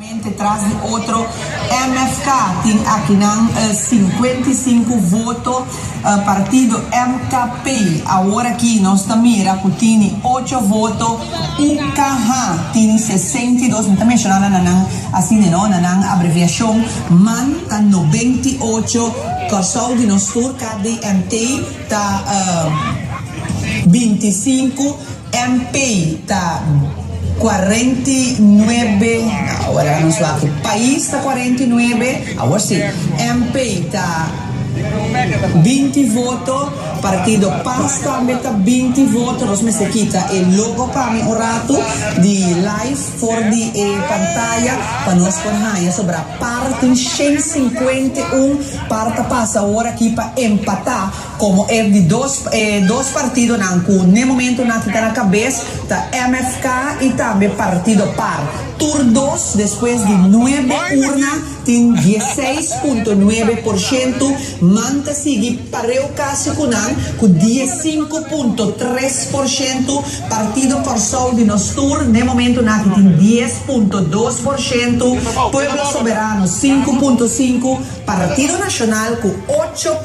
Mente tras di otro. MFK tin akinan 55 voto, partido MKP awor aki nos ta mira ku tini 8 voto, UKH tin 62, mi ta menshoná nan na nan asina no, na nan abreviashon, man ta 98, Kòrsou di Nos Tur, KDNT, ta 25. MP ta 49, awor laga nos wak, pais ta 49, awor si, MP ta 20 voto, partido pas tambe ta 20 voto, nos mester kita e logo pa mi un ratu di live for di e pantaya pa nos por haña sobra par tin 151, par ta pasa awor aki pa empata. Komo e di dos e dos partidonan ku n'e momentunan aki ta na kabes ta MFK i tambe Partido par. Tur dos despues di nuebe urna tin 16.9%, man ta sigui pareu kasi ku nan ku 15.3%, Partido Kòrsou di Nos Tur n'e momentunan aki tin 10.2%, Pueblo Soberano 5.5, Partido Nashonal ku ocho.